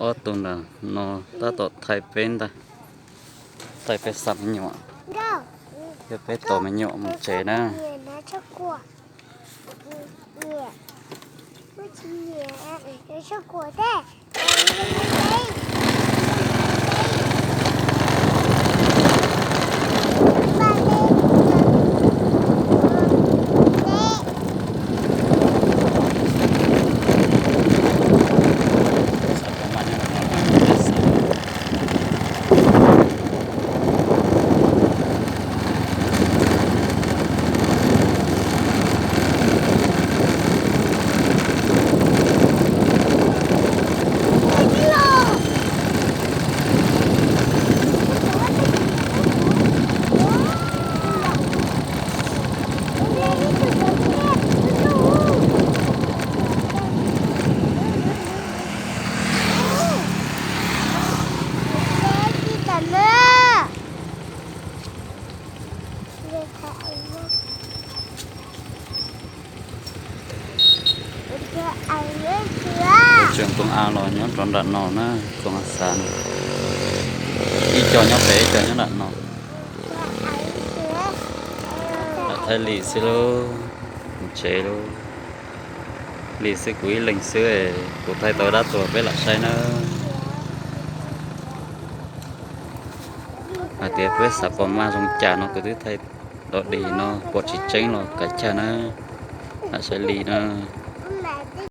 Ob tug ntawm no tab tom thaij peb ntag, thaij peb xa me nyuam, thiab peb tos me nyuam mus tsev na. Tseem koom av los nyob rau nram no na, koom av xav no. Ib co nyob pem, ib co nyob nram no. Lam thaij li xwb lauj, mus tsev lauj. Li xwb, kuv ib leeg xwb, kuv thaij tau dab tuag peb lam saib na. Hais tias peb xav pom maj zoo cas no kuv twb thaij dog dig no, pom tsis tseeb los kav chawj na, lam saib li na.